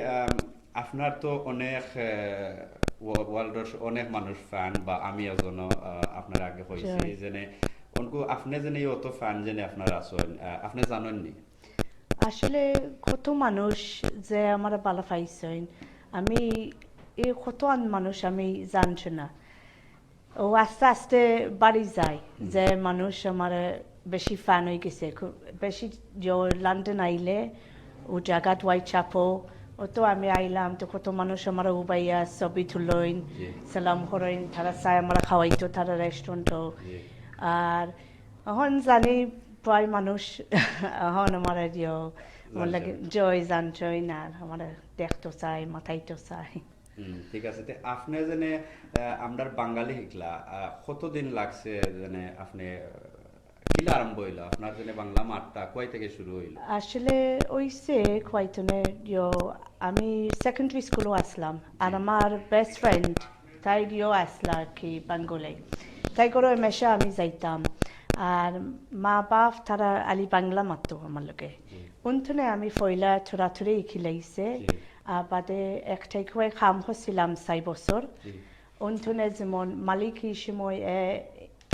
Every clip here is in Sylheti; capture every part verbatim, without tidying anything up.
আম, আপনার তো অনেক, আহ, wo-, world-র অনেক মানুষ fan, বা আমি একজনও, আহ, আপনার আগে কইছি, জি। যেনে, অনকু আপনে যেনে অত fan যেনে আপনার আছইন, আহ, আপনে জানইন নি? আসলে কত মানুষ যে আমারে ভালা পাইছইন, আমি এই কত আন মানুষ আমি জানছি না। ও আস্তে আস্তে বাড়ি যায়, হুম। যে মানুষ আমারে বেশি fan অই গেছে, খুব বেশি যে লন্ডন আইলে ও জাগাত Whitechapel, ও তো আমি আইলাম, তো কত মানুষ আমারে উবাইয়া ছবি তুলইন, জি। সালাম করইন, তারা চায় আমারে খাওয়াইতো, তারা restaurant-ও। জি। আর এখন জানি প্রায় মানুষ এখন আমারে দিও, আমার জানছে। লাগে জয় জানছইন, আর আমারে দেখতো চায়, মাতাইতো চায়। হুম, ঠিক আছে। তে আপনে যেনে, আহ, আমরার বাঙালি হিকলা, আহ, কতদিন লাগছে যেনে আপনে, আহ, কিলা আরম্ভ অইলো? আপনার যেনে বাংলা মাতটা কই থেকে শুরু অইলো? আসলে অইছে কয়তনে, ইয়ো, আমি secondary school-ও আছলাম, আর জি। আমার best friend, তাই ইয়ো আছলা আর কি বাঙ্গলে। তাই করে হামেশা আমি যাইতাম। আর মা বাপ তারা আলি বাংলা মাততো আমার লগে। জি। অনতনে আমি ফয়লা থুড়া থুড়ি হিকিলাইছে। জি। আর বাদে এক ঠাইকুয়ায় কাম করছিলাম চাইর বছর। জি। অনতনে যেমন মালিক ই সময় এ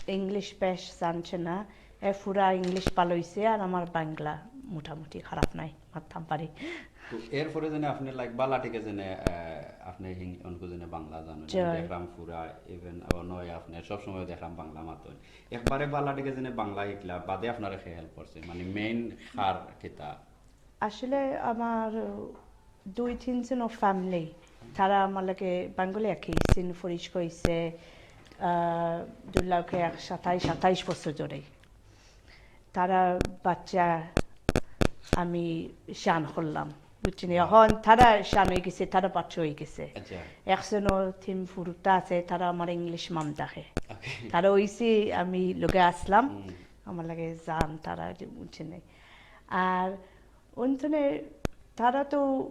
English বেশ জানছে না, এ পুরা English ভালা অইছে, আর আমার বাংলা মোটামুটি খারাপ নাই, মাততাম পারি। তো এরপরে যেনে আপনে, like, বালা টিকে যেনে, আহ, আপনে হিং-, অনকু যেনে বাংলা জানইন, জি। আমি দেখলাম পুরা, even অনয় আপনে সবসময় দেখলাম বাংলা মাতইন। একবারে বালা টিকে যেনে বাংলা হিকলা, বাদে আপনারে কে help করছে? মানে main কার কিতা? আসলে আমার দুই তিনজনর family, তারা আমার লগে বাঙ্গলে আঁকিছইন, পরিচয় অইছে, আহ, দুলাউকে এক সাতাইশ, সাতাইশ বছর ধরে। তারা বাচ্চা আমি শান করলাম, বুঝছইন নি? বাহ। এখন তারা শান অই গেছে, তারা বাচ্চা অই গেছে। আচ্ছা। একজনর তিন ফুরুতা আছে, তারা আমার English মাম থাকে। Okay। তারা অইছে, আমি লগে আছলাম, হুম। আমার লগে যান তারা, যে বুঝছইন নি? আর অনতনে তারা তো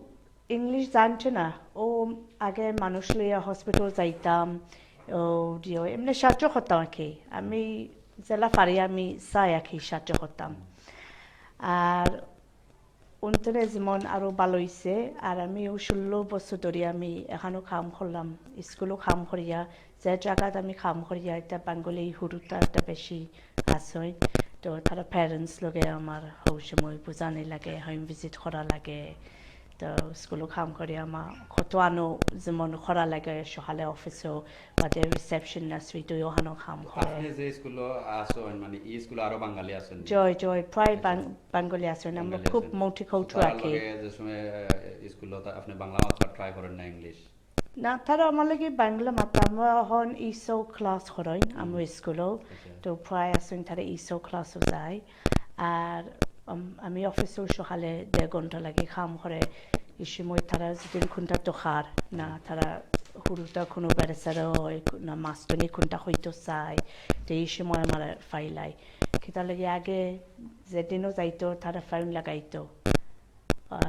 English জানছে না। ও আগে মানুষ লইয়া hospital যাইতাম, ও দিও, এমনে সাহায্য করতাম আর কি। আমি যেলা পারি আমি চাই আর কি সাহায্য করতাম। আর অনতনে যেমন আরো ভালা অইছে, আর আমি ও ষোলো বছর ধরি আমি এখানো কাম করলাম, স্কুলো কাম করিয়া, যে জাগাত আমি কাম করিয়া, ইটা বাঙ্গলে হুরুতা একটা বেশি আছইন। তো তারা parents লগে আমার হউ সময় বুঝানি লাগে, home visit করা লাগে। তো স্কুলো কাম করি আমার কত আনো যেমন করা লাগে, সকালে office-ও, বাদে reception, nursery, তো ওখানো কাম করে। আপনে যে স্কুলো আছইন, মানে, ই স্কুলো আরো বাঙালি আছইন নি? জয়, জয়, প্রায় আচ্ছা। বাং-, বাঙালি আছইন। আমরা বাঙালি খুব আছইন। Multicultural তো তারার আর কি। লগে যে সময়, আহ, স্কুলো তা-, আপনে বাংলা মাতবার try করেন না English? না, তারা আমার লগে বাংলা মাতে। আমরা এখন ESOL class করাইন, হুম। আমার স্কুলো। আচ্ছা। তো প্রায় আছইন তারা ESOL class-ও যায়। আর, উম, আমি office-ও সকালে দেড় ঘন্টা লাগি কাম করে। ই সময় তারা যদি কুনটা দরকার, না, হুম। তারা হুরুতা কুনু বেড়াছেড়া অয়, না মাস্টনি কুনটা কইতো চায়, তো ই সময় আমারে ফাইলায়। কিতার লাগি আগে যেদিনও যাইতো, তারা phone লাগাইতো। আহ,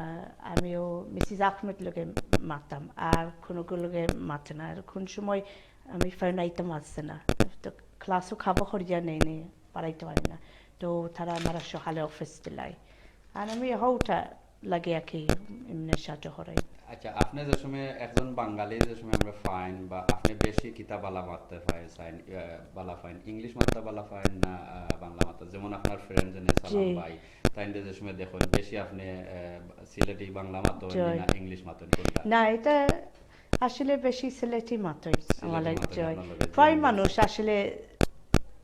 আমিও Mrs আহমেদ লগে মাততাম, আর কুনুগুর লগে মাতে না। আর কুন সময় আমি phone আইতাম আসছে না, তো class-ও cover করিয়া নেই, নেই, পারাইতে পারি না, তো তারা আমার সকালে office দিলাই। আর আমি হউটা লাগে আর কি, এমনি সাহায্য করাই। আচ্ছা, আপনে যে সময় একজন বাঙালি যে সময় আমরা পাইন, বা আপনে বেশি কিতা বালা মাততে পাইন, চাইন, আহ, বালা পাইন, English মাততে বালা পাইন না, আহ, বাংলা মাততে? যেমন আপনার friend যেনে সালাম জি। ভাই, তাইন যে সময় দেখইন, বেশি আপনে, আহ, সিলেটি বাংলা মাতইন জি। না English মাতইন, কুনটা? না, এটা আসলে বেশি সিলেটি মাতই। সিলেটি আমার মাতইন, জি। আপনার লগে প্রায় যে মানুষ আসলে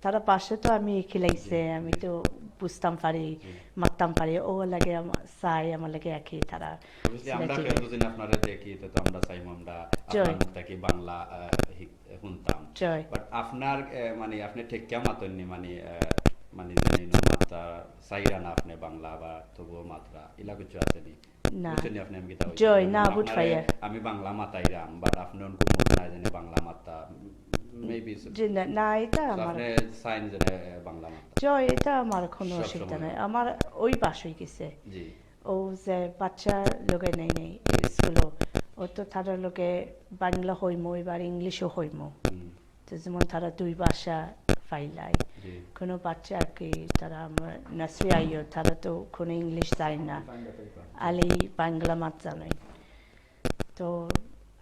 তারা পাশে তো আমি খিলাইছে, জি, আমি জি। তো বুঝতাম পারি, জি। মাততাম পারি, ও লাগে আমা-, চাই আমার লাগে একই তারা Obviously, আমরা সিলেটি। কেউ যদি আপনারে দেখি, তো, তো আমরা চাইমু আমরা জি। আপনার মুখ থাকি বাংলা, আহ, হিক-, শুনতাম। জি। But আপনার, আহ, মানে, আপনে ঠেকিয়া মাতইন নি, মানে, আহ, মানে, যেন ইনো মাতরা চাইরা না আপনে বাংলা বা তবুও মাতরা, ইলা কিছু আছে নি? না। বুঝছইন নি আপনে আমি কিতা কইতাম? জি, না, মানে বুঝ আপনারে পাইয়া। আমি বাংলা মাতাইরাম, but আপনে অনকু মুখ নাই যেন বাংলা মাতরা, maybe জি, না, না, এটা so আমার আপনে চাইন যেন বাংলা মাতরা। জি, এটা আমার কোনো সব অসুবিধা সময়। নাই। আমার অভ্যাস অই গেছে। জি। ও যে বাচ্চা লগে নেই নেই, জি। স্কুলো, ও তো তারার লগে বাংলা কইমু, এবার English-ও কইমু। হুম। তো যেমন তারা দুই ভাষা ফাইলাই। জি। কোনো বাচ্চা আর কি, তারা আমার nursery আইও, তারা তো কোনো English যায় না। বাংলা তো পারে। আলি বাংলা মাত জানাই। তো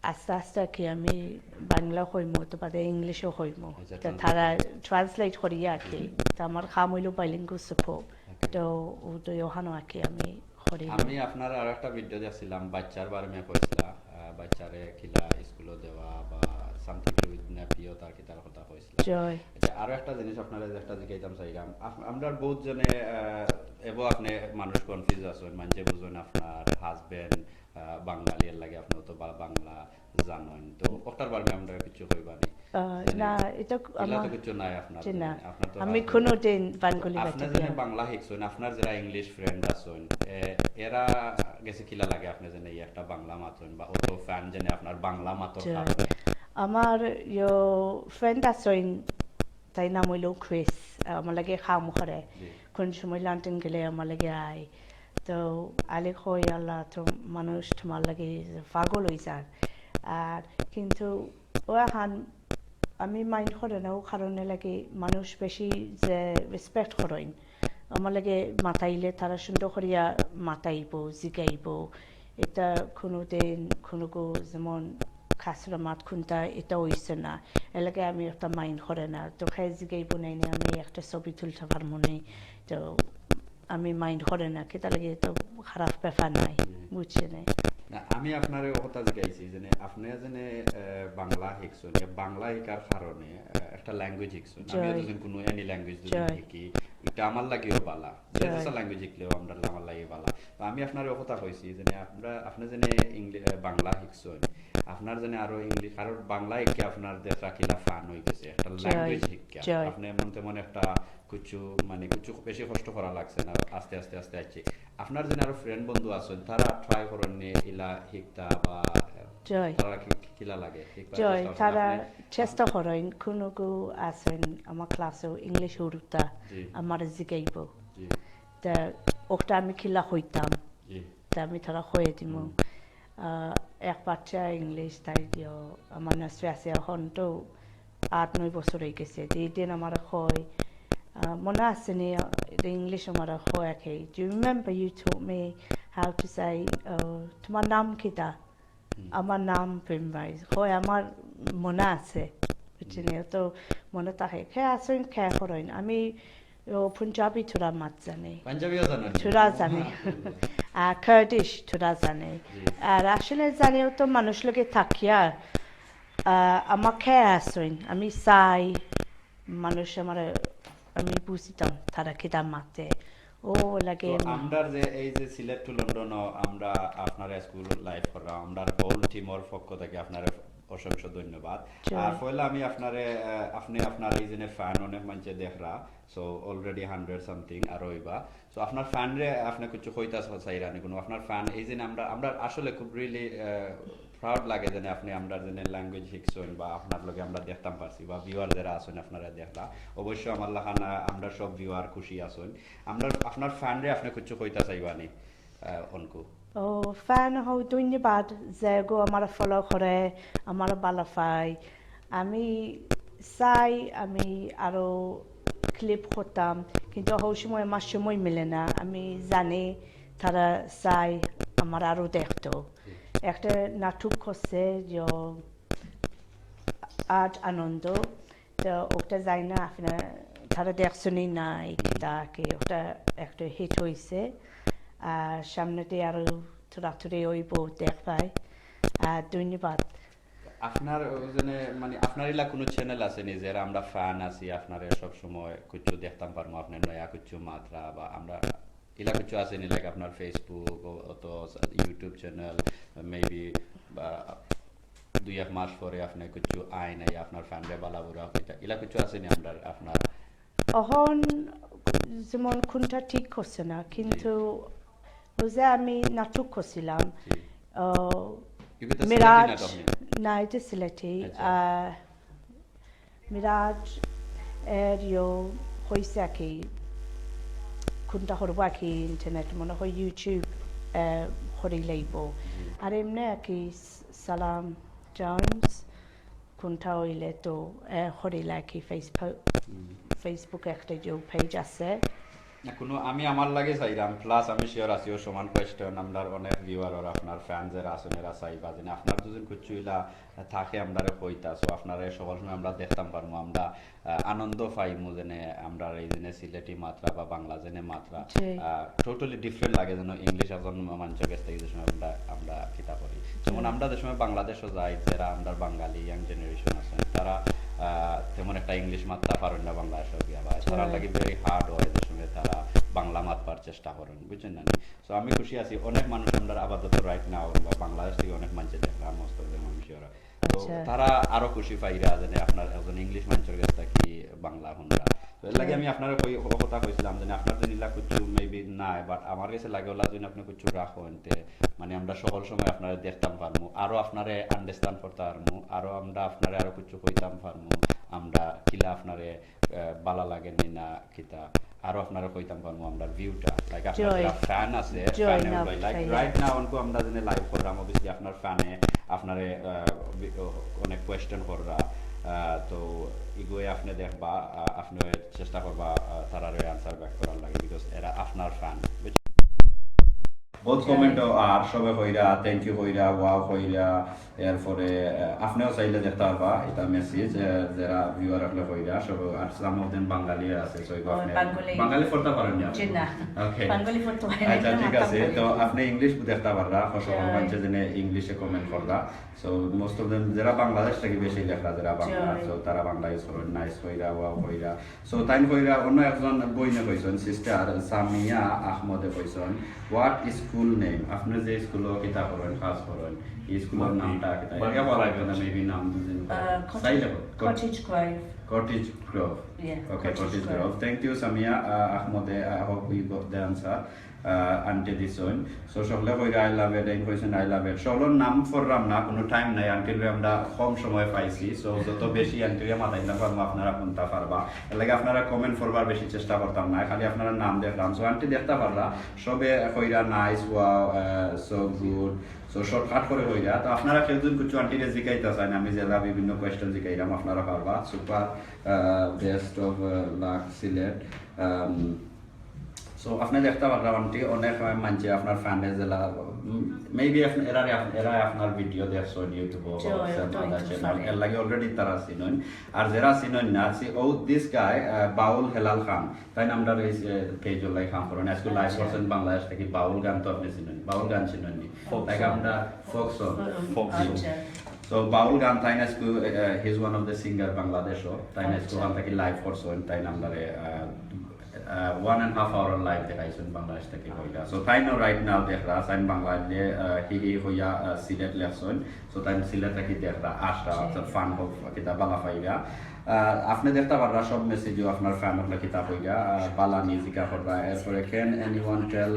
আস্তে আস্তে আর কি আমি বাংলা কইমু, তো বাদে ইংলিশও কইমু। আচ্ছা, তো translate। তারা ট্রান্সলেট করিয়া আর কি। তো আমার কাম অইলো বাইলিঙ্গুয়াল সাপোর্ট। Okay। তো ও তো ওখানো আর কি আমি করি। আমি আপনার আর একটা ভিডিও দেখছিলাম, বাচ্চার বারে আমি কইছিলা, আহ, বাচ্চারে কিলা স্কুলো দেওয়া বা সামথিং টু উইথ নেপিও তার কিতার কথা কইছিলা। জয়। আচ্ছা, আরো একটা জিনিস আপনারে যে একটা জিজ্ঞাইতাম চাইলাম, আপ-, আমরার বহুত জনে, আহ, এবো আপনে মানুষ কনফিউজ আছইন, মানষে বুঝইন আপনার হাজবেন্ড বাঙালি, এর লাগি আপনে তো বা-, বাংলা জানইন, তো ওটার বারে আমরারে কিছু কইবা নি? আহ, না, এটা কিলা তো আমার কিছু নাই আপনার জি না, জন্য, আপনার তো আমি husband। কোনোদিন বাঙালি আপনে বাচ্চা যেনে বিয়া- বাংলা শিখছইন, আপনার যারা ইংলিশ ফ্রেন্ড আছইন, এ, এরা গেছে কিলা লাগে আপনে যেনে এই একটা বাংলা মাতইন বা অত ফ্যান যেনে আপনার বাংলা মাতর জি। কারণে? আমার ইয়ো ফ্রেন্ড আছইন, তাই নাম অইলো ক্রিস, আমার লাগে কাম করে। জি। কোন সময় লন্ডন গেলে আমার লাগে আয়। তো আলে কই, "আল্লাহ, তো মানুষ তোমার লাগে পাগল অই যার।" আর কিন্তু ও এখন আমি মাইন্ড করে না, ও কারণে লাগে মানুষ বেশি যে রেসপেক্ট করইন। আমার লাগে মাতাইলে তারা সুন্দর করিয়া মাতাইবো, জিগাইবো। এটা কোনোদিন কোনো গো যেমন খাসরা মাত কোনটা, এটা অইছে না। এর লাগে আমি একটা মাইন্ড করে না। তো খাই জিগাইবো নাই নি, আমি একটা ছবি তুলতে পারবো নাই। তো আমি মাইন্ড করে না, কিতা লাগে তো খারাপ ব্যাপার নাই, হুম। বুঝছে না? না, আমি আপনারে ও কথা জিজ্ঞাইছি যে নে, আপনে যে নে, আহ, বাংলা শিখছইন, এ বাংলা শিখার কারণে, আহ, একটা ল্যাঙ্গুয়েজ শিখছইন। আমি জয়। যদি কোনো এনি ল্যাঙ্গুয়েজ যদি জয়। শিখি, এটা আমার লাগিও বালা। যে জয়। যেসা ল্যাঙ্গুয়েজ শিখলেও আমরা, আমার লাগি বালা। তো আমি আপনারে ও কথা কইছি যে নে, আমরা, আপনে যে নে ইংলি-, আহ, বাংলা শিখছইন, আপনার যে নে আরো ইংলিশ, কারণ বাংলা শিখে আপনার দেশটা কিলা ফান অই গেছে, একটা জয়। ল্যাঙ্গুয়েজ শিক্ষা। জয়। আপনে এমন তেমন একটা কিছু, মানে, কিছু বেশি কষ্ট করা লাগছে না, আস্তে আস্তে আস্তে আইছে। আপনার যে আরো ফ্রেন্ড বন্ধু আছইন, তারা ট্রাই করইন নি ইলা শিখতা বা জয়। তারা কি, কিলা লাগে? শিখবার জয়, চেষ্টা করইন? তারা আপনে, চেষ্টা করইন, কোনো গো আছইন আমার ক্লাসও ইংলিশ হুরুতা জি। আমার জিগাইবো। জি। তা ওটা আমি কিলা কইতাম, জি। তা আমি তারা কয়ে দিমু। হুম। আহ, এক বাচ্চা ইংলিশ তাই দিও, আমার নার্সারি আছে, এখন তো আট নয় বছর অই গেছে। তো এই দিন আমার কয়, আহ, মনে আছে নি, ইংলিশ আমার কয় আর কি, "Do you remember you taught me how to say, uh, তোমার নাম কিতা?" হুম। আমার নাম প্রেম বাইজ। কয়, "আমার মনে আছে।" বুঝছি নি? তো মনে থাকে। কে আছইন, কে করইন? আমি ও পাঞ্জাবি থুড়া মাত জানি। পাঞ্জাবিও জানেন? থুড়া জানি। আর কার্ডিশ থুড়া জানি। জি। আর আসলে জানিও তো মানুষ লগে থাকিয়া, আহ, আমার কে আছইন, আমি চাই মানুষ আমার, আমি বুঝিতাম তারা কিতা মাতে। ও লাগে তো আমরার যে এই যে সিলেট to লন্ডন আমরা আপনার স্কুল লাইফ করলাম, আমরার হোল টিমর পক্ষ থেকে আপনারে অসংখ্য ধন্যবাদ। জয়। আর পয়লা আমি আপনারে, আহ, আপনে আপনার এই যে ফ্যান অনেক মানষে দেখরা, so already hundred something আর অইবা। So আপনার ফ্যানরে আপনে কিছু কইতা চা-, চাইরা নি কোনো? আপনার ফ্যান এই যে আমরা, আমরা আসলে খুব রিয়েলি, আহ, প্রাউড লাগে যে আপনে আমরার যে ল্যাঙ্গুয়েজ শিখছইন বা আপনার লগে আমরা দেখতাম পারছি বা ভিউয়ার যারা আছইন আপনারা দেখরা, অবশ্য আমার লাখান, আহ, আমরা সব ভিউয়ার খুশি আছইন। আমরা আপনার ফ্যানরে আপনে কিছু কইতা চাইবা নি, আহ, অনকু? ও, ফ্যান হও, ধন্যবাদ যে গো আমার ফলো করে, আমার বালা পাই। আমি চাই আমি আরো ক্লিপ করতাম, কিন্তু হউ সময় আমার সময় মিলে না। আমি জানি তারা চাই আমার আরো দেখতো। একটা নাটক করছে যে আট আনন্দ, তো ওটা যাই না, আপনার তারা দেখছনি নাই, কিতা কি, ওটা একটা হিট হইছে। আর সামনেতে আরো থুড়া থুড়ি অইবো, দেখবায়। আর ধন্যবাদ। আপনার ওজনে, মানে, আপনার ইলা কোনো চ্যানেল আছে নি, যারা আমরা ফ্যান আছি, আপনারে সব সময় কিছু দেখতাম পারমু, আপনে নয়া কিছু মাতরা বা আমরা ইলা কিছু আছে নি, লাইক আপনার Facebook, অত YouTube চ্যানেল, মেবি বা দুই এক মাস পরে আপনে কিছু আইন আই আপনার ফ্যানরে বালা বুরা কইতা, ইলা কিছু আছে নি আমরার আপনার? অখন যেমন কোনটা ঠিক করছে না, কিন্তু ওই যে আমি নাটক করছিলাম, জি। আহ, ইগুতা মিরাজ, সিলেটি নাটক নি? না, এটা সিলেটি। আচ্ছা। আহ, মিরাজ এর ইয়ো হইছে আর কি, কোনটা করবো আর কি, ইন্টারনেট মনে হয় YouTube, আহ, করি লাইব। জি। আর এমনি আর কি সালাম জোন্স, কোনটা হইলে তো, আহ, করি লাগি Facebook, হুম। Facebook একটা যে পেজ আছে। না, কুনু, আমি আমার লাগি চাইরাম, plus আমি sure আছি ও সমান question আমরার অনেক viewer আর আপনার fan যেরা আছইন এরা চাইবা যে না, আপনার দুজন কুচ্ছু ইলা থাকে আমরারে কইতা, so আপনারে সকল সময় আমরা দেখতাম পারমু, আমরা, আহ, আনন্দ পাইমু যেনে আমরার এই যেনে সিলেটি মাতরা বা বাংলা যেনে মাতরা, জি। আহ, totally different লাগে যেন English একজন মানষর গেছ থাকি যে সময় আমরা, আমরা কিতা করি। যেমন আমরা যে সময় বাংলাদেশো যাই, যেরা আমরার বাঙালি young generation আছইন, তারা, আহ, তেমন একটা English মাততা পারইন না বাংলাদেশো গিয়া, বা তারার লাগি very hard অয় যে সময় তারা বাংলা মাতবার চেষ্টা করইন, বুঝছইন না নি? So আমি খুশি আছি, অনেক মানুষ আমরার আপাতত right now বা বাংলাদেশ থাকি অনেক মানষে দেখরা, most of them আমি sure। তো আচ্ছা। তারা আরো খুশি পাইরা যেনে আপনার একজন English মানষর গেছ থাকি বাংলা হুনরা। তো এর লাগি আমি আপনারে কই, ও কথা কইছিলাম যেনে আপনার যেন ইলা কুচ্ছু maybe নাই, but আমার গেছে লাগে ওলা যেন আপনে কুচ্ছু রাখইন তে, মানে আমরা সকল সময় আপনারে দেখতাম পারমু, আরো আপনারে understand করতাম পারমু, আরো আমরা আপনারে আরো কুচ্ছু কইতাম পারমু, আমরা কিলা আপনারে, আহ, বালা লাগে নি না কিতা, আরো আপনারে কইতাম পারমু আমরার view টা, like আপনার জয়। যেরা fan আছে, জয় fan এ না উঠবাই। Like ভাই। Right now অনকু আমরা যেনে live কররাম, obviously আপনার fan এ আপনারে, আহ, বি-, ও, অনেক question কররা, আহ, তো ইগুয়ে আপনে দেখবা, আহ, আপনে চেষ্টা করবা, আহ, তারারে answer back করার লাগি, because এরা আপনার fan, বুঝছইন? বহুত জয়। Comment ও আর সবে কইরা, thank you কইরা, wow কইরা, এরপরে, আহ, আপনেও চাইলে দেখতা পারবা, এটা message, আহ, যেরা viewer অকলে কইরা, সব, আর some of them বাঙালি আছে, so এগু ও, আপনে বাঙালি। বাঙালি পড়তা পারইন নি আপনে? জি না। Okay। বাঙালি পড়তে পারি না, আচ্ছা, ঠিক আছে। তো আপনে English দেখতা পাররা, কত মানষে যেনে English এ comment কররা। So most of them যেরা বাংলাদেশ থাকি বেশি দেখরা, যেরা বাংলা, জয়। So তারা বাংলা use করইন, nice কইরা, wow কইরা। So তাইন কইরা, অন্য একজন বইনে কইছইন, sister সামিয়া আহমদে কইছইন, what school name? আপনে যে স্কুলো কিতা করইন, কাজ করইন, এই স্কুলর নামটা কিতা? Maybe নাম দুদিন আহ, Cottage, চাইলে কো-, Cottage Grove। Cottage Grove। Yeah, okay, Cottage Grove। Thank you, Samia, ah, আহমদে, I hope we got the answer। Ah, aunty দিছইন। So সকলে কইরা, "I love it", এই কইছইন, "I love it।" সকলর নাম পড়রাম না, কুনু time নাই, আন্টিরে আমরা কম সময় পাইছি। So যত বেশি আন্টিরে মাতাইতাম পারমু, আপনারা হুনতা পারবা। এর লাগি আপনারা comment করবার বেশি চেষ্টা করতাম না, খালি আপনারা নাম দেখরাম। So আন্টি দেখতা পাররা, সবে কইরা, "Nice, wow, আহ, so good।" So shortcut করে কইরা। তো আপনারা কেউ যদি কুচ্ছু আন্টিরে জিকাইতা চাইন, আমি যেলা বিভিন্ন question জিকাইরাম, আপনারা পারবা। Super, আহ, best of, আহ, luck, সিলেট। আম, So, আপনে দেখতা পাররা আন্টি, অনেক, আহ, মানষে আপনার fan এ যেলা, উম, maybe আপনে, এরা, এরা আপনার video দেখছইন YouTube ও বা জয়, WhatsApp তো other channel। এর লাগি already তারা চিনইন। আর যেরা চিনইন না, see, oh, this guy, আহ, বাউল হেলাল খান, তাইন আমরার এই, আহ, page অর লাগি কাম করইন। আজকে live করছইন বাংলাদেশ থাকি, বাউল গান তো আপনে চিনইন, বাউল গান চিনইন নি? Folk song। আমরা folk song। Folk song। আচ্ছা। So, বাউল গান তাইন আজকে, আহ, he's one of the singer বাংলাদেশো, তাইন আজকে ওখান থাকি live করছইন, তাইন আমরারে, আহ, আহ, one and half hour live দেখাইছইন বাংলাদেশ থাকি কইরা। So, তাইনও right now দেখরা, তাইন বাংলাদেশে, আহ, হি হি হইয়া, আহ, সিলেট লেখছইন। So, তাইন সিলেট থাকি দেখরা, আশা, আচ্ছা, fun হোক, কিতা বালা পাইরা। আহ, আপনে দেখতা পাররা সব message ও আপনার fan অকলে কিতা কইরা, আহ, বালা music কররা। এরপরে, can anyone tell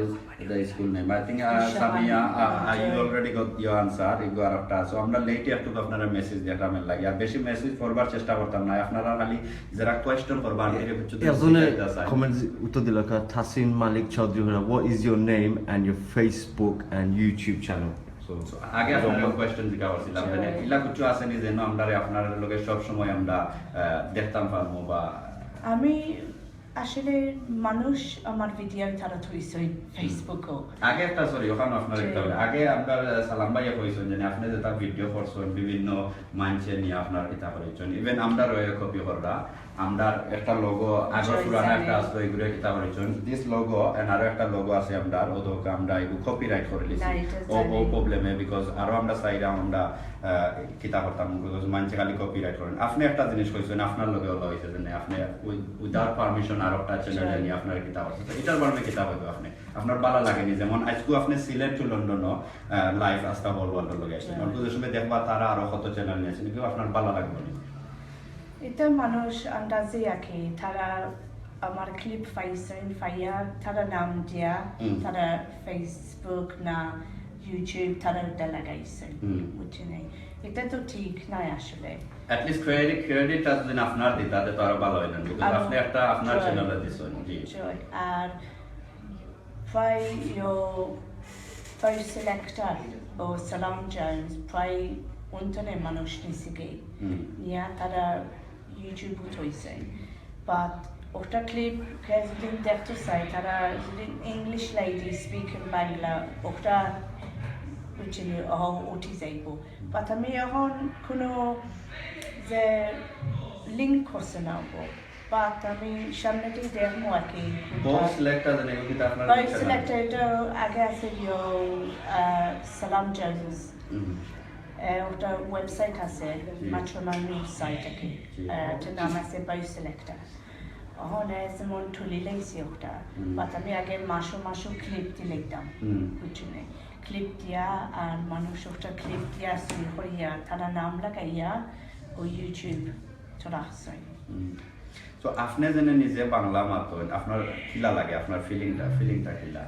the school name? I think, ah, সামিয়া, ah, ah, you already got your answer, ইগু আর একটা। So, আমরা late একটু আপনারা message দেখরাম এর লাগি। আর বেশি message পড়বার চেষ্টা করতাম না। আপনারা খালি যেরা question করবা, আন্টিরে কিছু একজনে জিজ্ঞাসা চাই। Comment উত্তর দিলা, কা-, তাসিন মালিক চৌধুরী কইরা, "What is your name and your Facebook and YouTube channel?" So, so, আগে আপনারে question জিজ্ঞাসা করছিলাম, যে ইলা কিছু আছে নি যেন আমরারে আপনার লগে সব সময় আমরা, আহ, দেখতাম পারমু বা আমি আসলে মানুষ আমার video তারা থইছইন Facebook ও। আগে একটা, sorry, ওখানে আপনার একটা, আগে আমরা সালাম ভাইয়ে কইছইন যে আপনে যেটা video করছইন, বিভিন্ন মানষে নিয়া আপনার কিতা করছইন, even আমরার ওই copy কররা, আমরার একটা logo আগর পুরানা একটা আসলো, এগুলো কিতা করছইন, this logo and আরো একটা logo আছে আমরার, ও তো আমরা এগুলো copyright করে লিছি। ও, ও problem এ, because আরো আমরা চাইরাম আমরা আহ, কিতা করতাম, because মানষে খালি copyright করইন। আপনে একটা জিনিস কইছইন, আপনার লগে ওলা হইছে যে আপনে with-, without permission আর একটা channel এ নিয়া আপনার কিতা করছে। তো এটার বারে কিতা কইবা আপনে? আপনার বালা লাগে নি? যেমন আজকে আপনে সিলেট to লন্ডন ও, আহ, live আস্তা whole world লগে আছে। অল্প যে সময় দেখবা তারা আরো কত channel নিয়ে আছে, কিন্তু আপনার বালা লাগবে না। এটা মানুষ আন্দাজে আঁকে, তারা আমার clip পাইছইন, পাইয়া তারা নাম দিয়া, তারা Facebook না YouTube তারা ওটা লাগাইছইন, বুঝছইন নি? এটা তো ঠিক নায় আসলে। At least credit, credit টা যদি আপনার দিতা, তাতে তো আরো ভালো হইলো, because আপনি একটা আপনার channel এ দিছইন, জি। আর প্রায় ইয়ো, প্রায় সিলেক্টর ও সালাম জোন্স, প্রায় অন্তনে মানুষ নিছে গি। নিয়া তারা YouTube ও থইছে। But ওটা ক্লিপ যদি দেখতে চাই, তারা যদি ইংলিশ লাইদি স্পিক ইন বাংলা, ওটা বুঝিনি অহ উঠি যাইব। বাট আমি এখন কোনো যে লিঙ্ক করছে না হবো, বাট আমি সামনেতেই দেখবো আর কি। বক্স সিলেক্টর যেন এগুলো কিন্তু আপনার বক্স সিলেক্টর এটা আগে আছে ইয়ো, আহ, সালাম জোন্স। হুম। আহ, ওটা ওয়েবসাইট আছে, জি। ম্যাট্রিমনি সাইট আর কি। জি। আহ, ওটার নাম আছে বক্স সিলেক্টর। ওখানে যেমন তুলি লাইছি ওটা, হুম। বাট আমি আগে মাসো মাসো ক্লিপ দিলাইতাম, হুম। বুঝছো নি? ক্লিপ দিয়া আর মানুষ ওটা ক্লিপ দিয়া সই করিয়া তারা নাম লাগাইয়া ও ইউটিউব তো রাখছই। তো আপনি যেন নিজে বাংলা মাতইন, আপনার কিলা লাগে, আপনার ফিলিংটা, ফিলিংটা কিলা?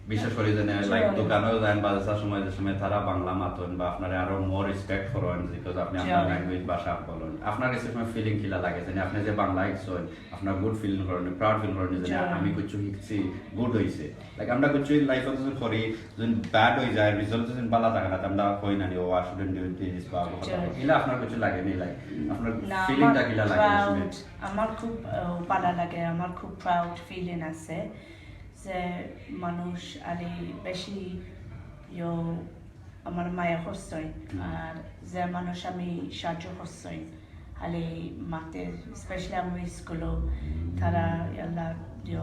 বিশেষ করে যেন লাইক Sure. দোকানেও যান বা যে সময় যে সময় তারা বাংলা মাতইন বা আপনারে আরো মোর রেসপেক্ট করইন, বিকজ আপনি আপনার Sure. ল্যাঙ্গুয়েজ ভাষা বলইন, আপনার কাছে সময় ফিলিং কিলা লাগে? যেন আপনি যে বাংলা শিখছইন, আপনার গুড ফিলিং করেন, প্রাউড ফিল করেন যে না, Sure. আমি কিছু শিখছি, গুড হইছে। লাইক আমরা কিছু লাইফে কিছু করি, যদি ব্যাড হয়ে যায়, রেজাল্ট যদি ভালো থাকে না, তো আমরা কই না নি, "ও, I shouldn't do this" বা Sure. ইলা আপনার কিছু লাগে নি? লাইক আপনার না, ফিলিংটা আমার কিলা লাগে? প্রাউড, আমার খুব আহ, ভালো লাগে, আমার খুব প্রাউড ফিলিং আছে যে মানুষ আলি বেশি ইয়ো আমার মায়া করছই, হুম। আর যে মানুষ আমি সাহায্য করছই আলি মাতে, স্পেশালি আমি স্কুলও তারা ইয়াল্লা ইয়ো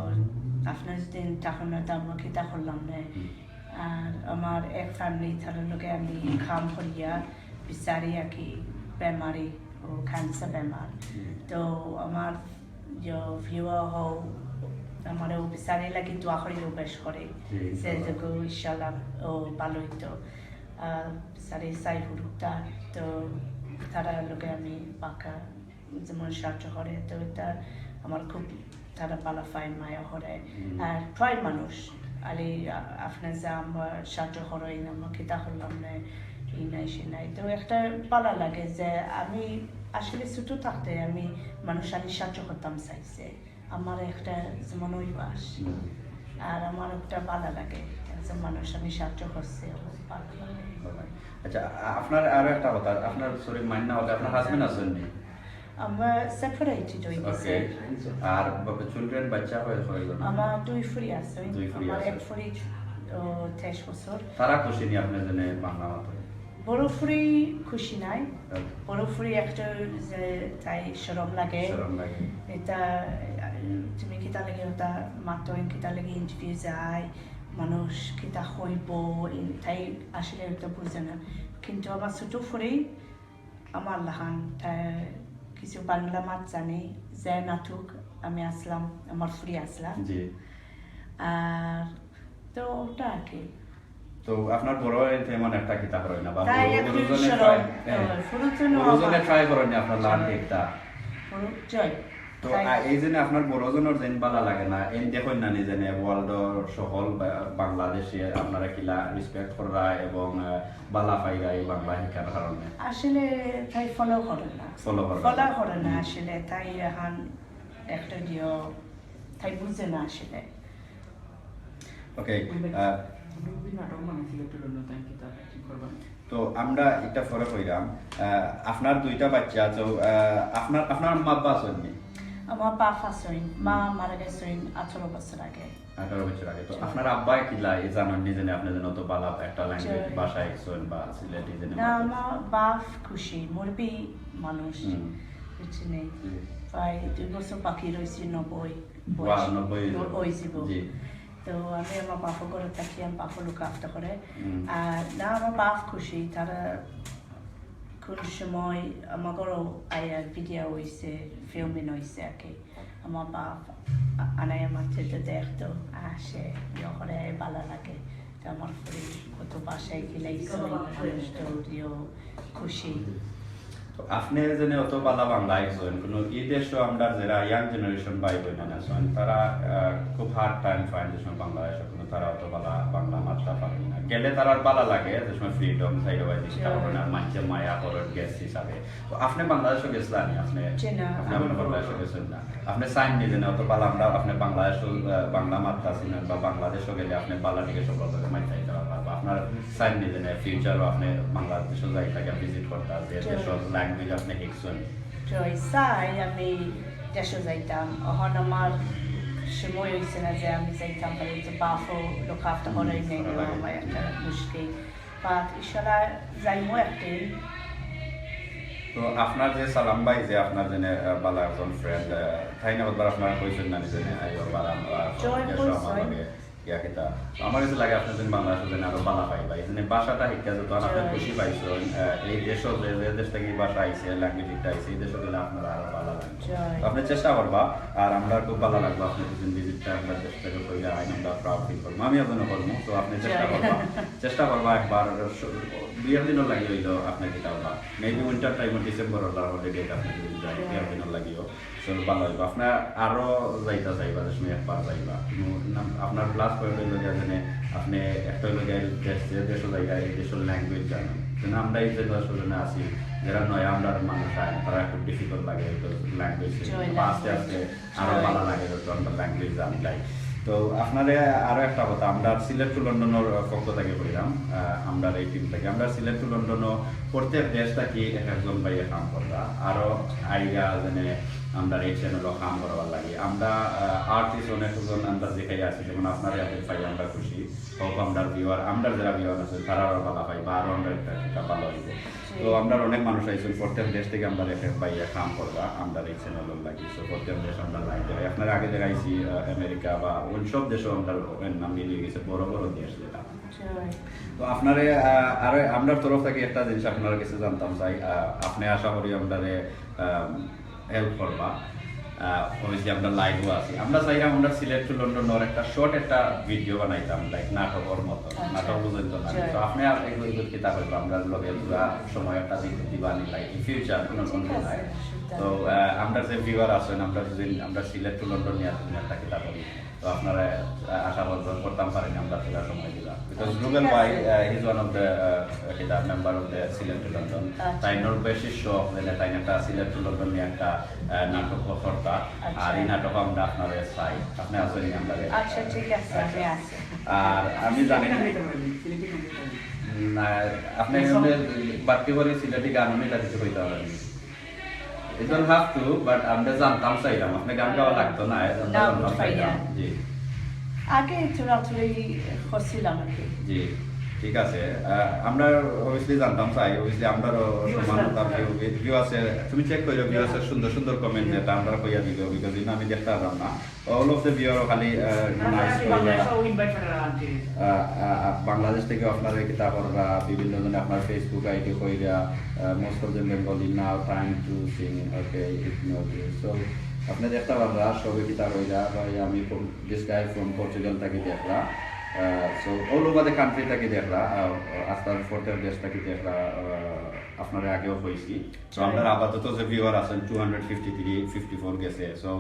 আপনার যদি তখন তো আমরা কিতা করলাম না। হুম। আর আমার এক ফ্যামিলি তার লগে আমি কাম করিয়া বিচারি আর কি বেমারি ও ক্যান্সার বেমার। হুম। তো আমার যে ভিউয়ার হও, আমার ও বিচারি লাগি দোয়া করিও বেশ করে। জি, যে ইনশাআল্লাহ। দেখো ইনশাআল্লাহ ও ভালো হইতো। আর বিচারি সাই হুরুকটা, তো তারা লগে আমি পাকা যেমন সাহায্য করে, তো এটা আমার খুব তারা ভালা পায়, মায়া করে। হুম। আর প্রায় মানুষ আলি আ-, আপনার যে আমরা সাহায্য করইন, আমরা কিতা করলাম না, এই নাই সে নাই, তো একটা ভালা লাগে যে আমি আসলে ছোট থাকতে আমি মানুষ আলি সাহায্য করতাম চাইছে, আমার একটা যেমন অভ্যাস। হুম। আর আমার একটা ভালা লাগে যে মানুষ আমি সাহায্য করছে, ও ভালা লাগে। আচ্ছা, আ-, আপনার আরো একটা কথা, আপনার সরি মাইন্ড না হলে আপনার হাজবেন্ড আছেন নি? আমরা সেপারেটেড হয়ে গেছে। ওকে। আর চিলড্রেন, বাচ্চা হয় কয়জন? আমার দুই ফুরি আছে। দুই ফুরি আমার আছে। এক ফুরি ও তেইশ বছর। তারা খুশি নি আপনি যেন বাংলা মাতইন? বড় ফুরি খুশি নাই। ওকে। বড় ফুরি একটা যে তাই শরম লাগে। শরম লাগে। এটা আহ, তুমি কিতা লাগি ওটা মাতইন, কিতা লাগি ইন্টারভিউ যায়, মানুষ কিতা হইব, ইন-, তাই আসলে ওটা বুঝে না। কিন্তু আমার ছোট ফুরি আমার লাখান, তাই কিছু বাংলা মাত জানি, যে নাটক আমি আসলাম, আমার ফুরি আসলাম। জি। আর তো ওটা আর কি। তো আপনার বড় তেমন একটা কিতা হয় না বা তাই বড়- একটু বড়জনে শরম, try, হ্যাঁ। ওই, বড়জনও বড়জনে আমার- ট্রাই করেন আপনার লান জয়। একটা। বড় জয়। তো তাই- আ, এই জন্য আপনার বড়জনর যেন ভালা লাগে না, এন দেখইন না নি যেন ওয়ার্ল্ড সকল বা-, বাংলাদেশে আপনারা কিলা রেসপেক্ট কররা এবং আহ, ভালা পাইরা এই বাংলা শিক্ষার কারণে। আসলে তাই ফলো করে না। ফলো করে না। ফলো করে না হুম। আসলে, তাই এখন একটা দিও, তাই বুঝে না আসলে। ওকে। আহ, মুভি নাটক বানাইছিল একটু লন্ডন, তাই কি তার অ্যাক্টিং করবেন? তো আমরা এটা পরে কইরাম, আহ, আপনার দুইটা বাচ্চা, তো আহ, আপনার আপনার আম্মা আব্বা আছেন নি? আমার বাপ আছইন, মা মারা গেছইন আঠারো বছর আগে। আঠারো বছর আগে। তো আপনার আব্বা কিলা এই জানেন নি যেন আপনি যেন অত ভালা একটা ল্যাঙ্গুয়েজ জি। ভাষা শিখছেন বা সিলেটি যেন না, আমার বাপ খুশি, মুরব্বি মানুষ, হুম। বুঝছি নেই। জি। প্রায় দুই বছর বাকি রয়েছে নব্বই ওয়া, বয়স। নব্বই হয়ে যাবে। হয়ে যাব। জি। তো আমি আমার বাপর ঘরে থাকি, আমার বাপর লুক আফটার করে। হুম। আর না, আমার বাপ খুশি, তারা কোন সময় আমার ঘরও আয়া ভিডিও হইছে, ফিল্মিং হইছে আর কি। আমার বাপ আ-, আনাই আমার ছেলে দেখতো, আসে, ইয়ে করে, ভালো লাগে। তো আমার ফুরি কত ভাষায় গিলাইছে, মানুষ তো দিও খুশি। তো আপনি যেন অত ভালা বাংলা একজন, কোনো এই দেশও আমরা যারা ইয়াং জেনারেশন ভাই বোন আছেন, তারা আহ, খুব হার্ড টাইম পাইন যে সময় বাংলাদেশে কোনো তারা অত ভালা বাংলা মাততে পারেন না। গেলে তারা ভালা লাগে যে সময় ফ্রিডম সাইড হয়, চেষ্টা জি। করেন আর মানষে মায়া করেন গেস্ট হিসাবে। তো আপনি বাংলাদেশও গেছিলেন নি? আপনি জি না। আপনি আপনার বাংলাদেশও গেছেন না। আপনি চাইন নি যেন অত ভালা আমরা আপনি বাংলাদেশও আহ, বাংলা মাততে আছেন বা বাংলাদেশও গেলে আপনি ভালা দিকে সব লোকের মাইতে আইতে পারবা বা আপনার চাইন নি যেন ফিউচারও আপনি বাংলাদেশও যাই থাকে ভিজিট করতে যে জি। দেশের ল্যাঙ্গুয়েজ আপনি শিখছেন। জয় চাই আমি দেশো যাইতাম। অখন আমার সময় অইছে না যে আমি যাইতাম পারি, তো বাফও look after করাই নাই, আমার একটা মুশকিল। But ইনশাল্লাহ যাইমু একদিন। তো আপনার যে সালাম ভাই, যে আপনার যেনে, আহ, বালা একজন friend, আহ, তাইন একবার আপনারা কইছইন না নিজে, আইও বালা, আহ, জয় দেশো আমার কইছইন। লগে ইয়া কিতা। তো আমার কাছে লাগে আপনি যেন বাংলাদেশো যেন আরো বালা পাইবা। এই যেনে ভাষাটা শিক্ষা যত আর আপনি জয়। খুশি পাইছইন, আহ, এই দেশো যে, যে দেশ থাকি এই ভাষা আইছে, language একটা আইছে, এই দেশো গেলে আপনার আরো বালা লাগবে। জয়। তো আপনি চেষ্টা করবা, আর আমরা খুব বালা লাগবো আপনি যদি visit টা একবার দেশ থাকি কইরা আইন, আমরা proud feel করবো। আমি এজন্য করবো, তো আপনি চেষ্টা জয়। করবা, চেষ্টা করবা একবার স-, দুই এক দিনর লাগি অইলো আপনি কিতা করবা। Maybe winter time ও December অর হলিডে আপনি যদি যাই, জয়। দুই এক দিনর লাগিও। So, বালা অইবো। আপনার আরো যাইতা চাইবা, যে সময় একবার যাইবা। কিন্তু না, আপনার plus point অইলো গিয়া যেনে আপনি একটা অইলো গিয়া দেশ, যে দেশো যাইবা, এই দেশর language জানেন। যেনে আমরা এই যে দেশো যেনে আছি, যারা নয়া আমরার মানুষ আইন, তারা একটু difficult লাগে, because language ছিল। জয়, আস্তে language। আস্তে আরো জয়। বালা লাগে, যত আমরা language জানতাই। তো আপনারে আরো একটা কথা, আমরা সিলেট to লন্ডনর পক্ষ থাকি কইরাম, আহ, আমরার এই team থাকি। আমরা সিলেট to লন্ডনও প্রত্যেক দেশ থাকি এক একজন ভাইয়ে কাম কররা। আরো আইগা যেনে আমরা এই channel ও কাম করবার লাগি। আমরা, আহ, artist অনেকজন আমরা যেখানে আছি, যেমন আপনারে আপনি পাই আমরা খুশি। হোক আমরার viewer, আমরার যারা viewer আছে, তারা আরো বালা পাইবা, আরো আমরা একটা, একটা বালা অইবো। তো আমরার অনেক মানুষ আইছইন, প্রত্যেক দেশ থাকি আমরা এক এক ভাইয়ে কাম কররা, আমরার এই channel অর লাগি। So, প্রত্যেক দেশ আমরা live দেখাই। আপনারে আগে দেখাইছি, আহ, আমেরিকা বা অন্য সব দেশও আমরা নাম মিলিয়ে গেছে, বড় বড় দেশ যেটা। জয়। তো আপনারে, আহ, আর আমরার তরফ থাকি একটা জিনিস আপনার কাছে জানতাম চাই, আহ, আপনি আশা করি আমরারে, আহ, help করবা। আহ, obviously আমরা live ও আছি। আমরা চাইলাম আমরা সিলেট to লন্ডনর একটা short একটা video বানাইতাম, like নাটকর মতো। আচ্ছা। নাটক বুঝইন তো না? জয়। তো আপনি আর এগু-, এগুত কিতা করবা? আমরার লগে পুরা সময় একটা দিন দিবা নি, like, in future কোনো ঠিক কোনো আছে, সময়। সেটা। তো, আহ, আমরার যে viewer আছইন, আমরা যদি, আমরা সিলেট to লন্ডন নিয়া তুমি একটা কিতা করি। তো আপনারা, আহ, আশা করতাম পারি না আমরা পুরা সময় দিবা। Because আচ্ছা, রুবেল ঠিক ভাই, আছে। আহ, he is one of the, আহ, কিতা, member of the Sylhet to London. আচ্ছা। তাইনর বেশি শখ, যেনে তাইন একটা সিলেট to লন্ডন নিয়া একটা, আহ, নাটক করতা। আচ্ছা। আর এই নাটক আমরা আপনারে চাই। আপনি আছইন নি আমরারে? আচ্ছা, ঠিক আছে, আমি আছি। আর আমি জানি না। না, আপনি এমনি বাড়তি করি সিলেটি গান আমি এটা কিছু কইতা পারইন নি। You don't have to, but আমরা জানতাম চাইলাম। আপনি গান গাওয়া লাগতো না, আমরা না, জানতাম বুঝাই চাইলাম। না। জি। আগে থোড়া থোড়ি করছিলাম আর কি। জি, ঠিক আছে। আহ, আমরা obviously জানতাম চাই, obviously আমরারও viewers সমান আছে। তার view, view আছে। তুমি check করো, view আছে, সুন্দর সুন্দর comment যেটা আমরা কইয়া দিব, because ইনো আমি দেখতে পারলাম না। All of the viewer খালি, আহ, না, nice না, কইরা, বাংলাদেশও invite করা আনতে। আহ, আহ, আহ, বাংলাদেশ থাকি আপনারা কিতা কররা, বিভিন্ন জনে আপনার Facebook ID কইরা, আহ, most of them Bengali, now time to sing, okay, ignore this। So, আপনি দেখতে পাররা, সবে কিতা কইরা, ভাই, আমি from, this guy from Portugal থাকি দেখরা। আহ, so, all over the country থাকি দেখরা, আহ, আস্তা প্রত্যেক দেশ থাকি দেখরা, আহ, আপনারে আগেও কইছি। So, আমরা আপাতত যে viewer আছইন, two hundred fifty-three, fifty-four গেছে। So,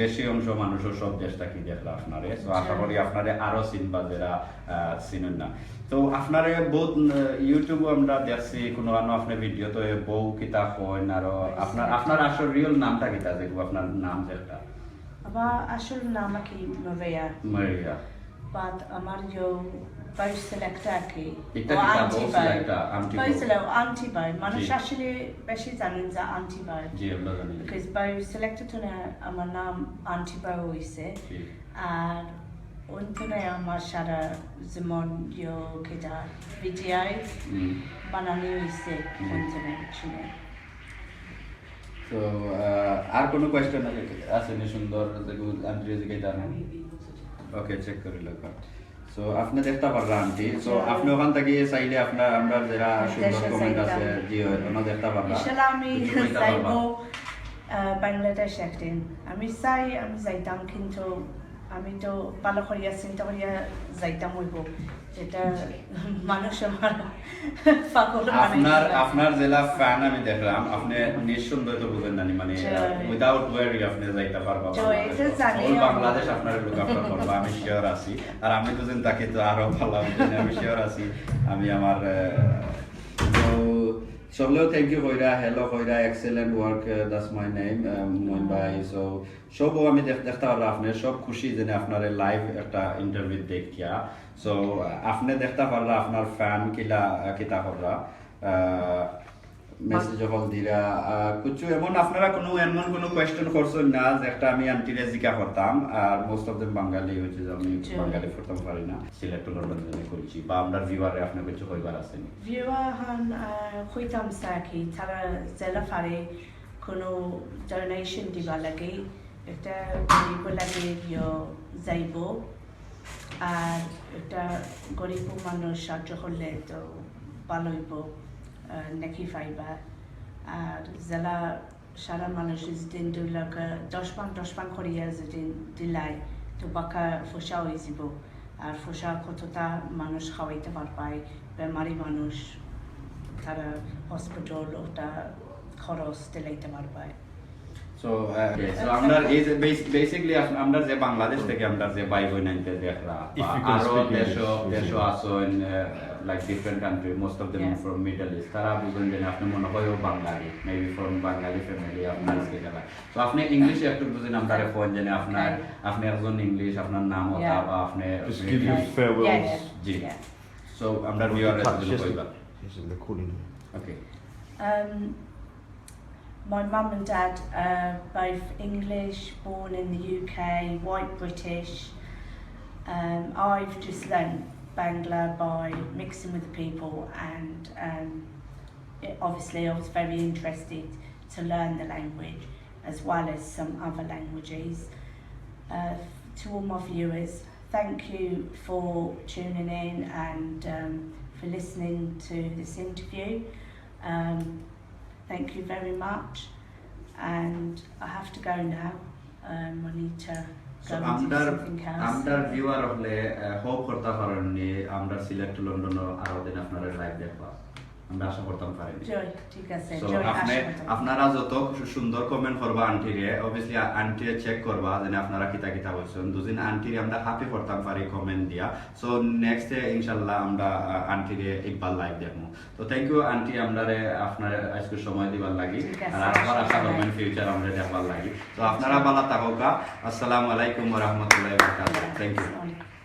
বেশি অংশ মানুষও সব দেশ থাকি দেখরা আপনারে। So, আশা করি আপনারে আরো চিনবা যারা, আহ, চিনইন না। তো আপনারে বহুত, আহ, YouTube ও আমরা দেখছি, কোনো আনো আপনি video তো এ বউ কিতা কইন, আরো আপনার, আপনার আসল real নামটা কিতা, যে আপনার নাম যেটা? আমার আসল নাম আর কি মারিয়া। মারিয়া। But আমার ইয়ো বউ সিলেক্টর আর কি। এটা ও কিতা আন্টি বউ বউ। সিলেক্টর, আন্টি বউ বউ। সিলেক্টর, আন্টি বউ। মানুষ জি। আসলে বেশি জানইন যে আন্টি বউ। জি, আমরা জানি। Because বউ সিলেক্টর তো না, আমার নাম আন্টি বউ অইছে। জি। আর অন্তনে আমার সারা যেমন ইয়ো কিতা ভিডিও হুম। বানানি অইছে জি। অন্তনে শুনে। তো, আহ, আর কোনো question আছে, আছে নি সুন্দর, যেগুলো আন্টি জিজ্ঞাসা না? Okay, check করি লাগবা। So, আপনি দেখতে পাররা আন্টি। So, আচ্ছা। আপনি ওখান থেকে চাইলে আপনার, আমরা যারা সুন্দর দেশে comment যাইতাম। আছে, জি, ওখানে দেখতে পাররা। ইনশাল্লাহ আমি কিছু কইতে পারবা। যাইবো, আহ, বাংলাদেশ একদিন। আমি চাই, আমি যাইতাম, কিন্তু আমি তো ভালো করিয়া চিন্তা করিয়া যাইতাম অইবো। যেটা মানুষ আমার পাগল বানাই আপনার, দিবা। আপনার যেলা fan আমি দেখলাম, আপনি নিঃসন্দেহে তো বুঝইন না নি, মানে, আচ্ছা। Without worry আপনি যাইতা পারবা আচ্ছা, বাংলাদেশ। এটা জানি Whole আমি। বাংলাদেশ আপনারে look after করবা, আমি sure আছি। আর আমি তো যেন তাকে তো আরো ভালো, আমি জানি, আমি sure আছি। আমি আমার, আহ, তো সকলেও thank you কইরা, hello কইরা, excellent work, uh, that's my name, uh, Moeen ভাই। So, সবও আমি দেখ-, দেখতে পারলাম আপনি সব খুশি যেন আপনারে live একটা interview দেখিয়া। So, আপনি দেখতে পারলা আপনার fan কিলা, আহ, কিতা কররা। আহ, মেসেজ হল দিরা। আহ, কিছু এমন আপনারা কোনো এমন কোনো কোয়েশ্চেন করছেন না, যে একটা আমি আন্টিরে জিজ্ঞাসা করতাম। আর মোস্ট অফ দেম বাঙালি, হচ্ছে যে আমি বাঙালি পড়তাম পারি না। সিলেট টু লন্ডন জন্য করছি, বা আমরা ভিউয়ারে আপনার কিছু কইবার আছে নি? ভিউয়ার হান, আহ, কইতাম সাকি, তারা জেলা ফারে কোনো ডোনেশন দিবা লাগে, একটা গরিব লাগে ইয়ো যাইব, আর একটা গরিব মানুষ সাহায্য করলে তো ভালো হইব, আহ, নাকি পাইবা। আর জেলা সারা মানুষ যদি দুই লাখ, আহ, দশ পাউন্ড, দশ পাউন্ড করিয়া যদি দিলাই, তো বাকা ফসা হয়ে যাব। আর ফসা কতটা মানুষ খাওয়াইতে পারবায়, বেমারি মানুষ, তারা হসপিটাল ওটা খরচ দিলাইতে পারবায়। So, uh, okay, so আমরা এই যে বেস-, বেসিক্যালি আপ-, আমরা যে বাংলাদেশ থেকে আমরা যে ভাই বোন আনতে দেখরা, বা If you can আরো speak দেশো, English, দেশো basically. আছেন, uh, like different country, most of them Yeah. from Middle East, তারা বুঝেন যে আপনি মনে হয় ও বাঙালি, maybe from বাঙালি ফ্যামিলি আপনার আজকে যারা। So আপনি ইংলিশে একটু বুঝেন, আমরা ফোন জানি আপনার, Okay. আপনি একজন ইংলিশ, আপনার নাম ওটা Yeah. বা আপনি Just give your British। farewells. Yeah, yeah. G. Yeah. So আমরা ভিউয়ার Touch, একজন just কইবা। Yes, they're calling you. Okay. Um, my mum and dad are both English, born in the U K, white British. Um, I've just learnt Bangla by mixing with the people, and, um, it, obviously I was very interested to learn the language as well as some other languages. Uh, to all my viewers, thank you for tuning in and, um, for listening to this interview. Um, thank you very much, and I have to go now. Um, I need to go So and do আমরা, something else. আমরা ভিউয়ার হলে, আহ, হোপ করতে পারেননি আমরা Sylhet to London আরো দিন আপনারা লাইভ দেখবা, আমরা আশা করতাম পারিনি। জি, ঠিক আছে, So জি, আপনি, আশা করতাম। আপনারা যত সু-, সুন্দর কমেন্ট করবা আন্টিরে, অবভিয়াসলি আন্টিরে চেক করবা যেন আপনারা কিতা কিতা বলছেন। দুদিন আন্টিরে আমরা হ্যাপি করতাম পারি কমেন্ট দিয়া। So নেক্সট ইনশাআল্লাহ আমরা, আহ, আন্টিরে একবার লাইভ দেখবো। তো থ্যাংক ইউ আন্টি, আমরারে আপনার আজকে সময় দিবার লাগি। ঠিক আছে, আর আবার আশা অসুবিধা করবেন নাই। ফিউচার আমরা দেখবার লাগি। তো আপনারা আচ্ছা। ভালো থাকুকা। আসসালামু আলাইকুম ওয়া রাহমাতুল্লাহি ওয়া বারাকাতুহু। Thank you. আসসালামু আলাইকুম।